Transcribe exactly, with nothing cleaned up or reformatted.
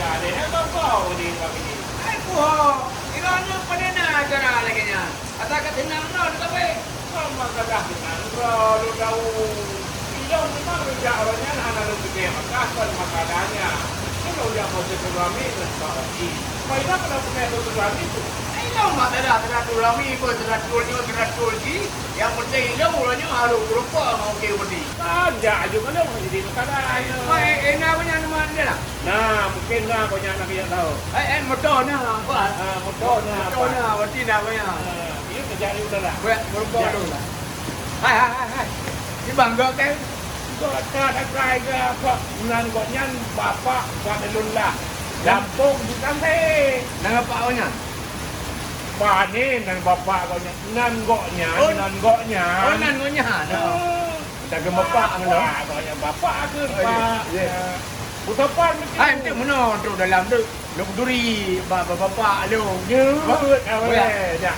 Ada nak bau di kami ni. Hai puho, kira ni pada na acara lagi nya. Asal kat senang no ni tapi. Sama kadah senang bro, lu tahu. Ilong memang rujak orang nyan hana lôn pike makan, kon masalahnya. Ilong jak mau silaturahmi ngon Pak Haji. Pai nak kena pakai silaturahmi tu. Ilong mak dah silaturahmi pun silatur nyoe silatur ji. Yang penting ilong orang nyoe harus berupa ngon okey budi. Kan jak aju kalau jadi masalah. Pai enak punya nama dia lah. Nah, mungkin lah banyak nak kaya tahu. Eh, eh, motor na, apa? Ah, motor na, motor apa? Na, berarti dah banyak. Ah, dia kerja ni udah lah. Buat berubah dulu lah. Hai, hai, hai, hai. Ni bangga kan? Kok tak ada kerja apa? Nan kok nyan bapak kat lôn lah. Gampong di Tangke. Nan bapak kau nyan? Pak ni nan bapak kau nyan. Nan kok nyan, oh, nan kok nyan. Oh, nan kok nyan. Oh. Daging bapak ngono. Bapak, bapak ke, oh, iya, Pak? Iya. Utopan mungkin. Hai, untuk meunoe, untuk dalam tu. Lôn duri, ba-, ba-, bapak lôn. Ya, betul. Betul. Ya.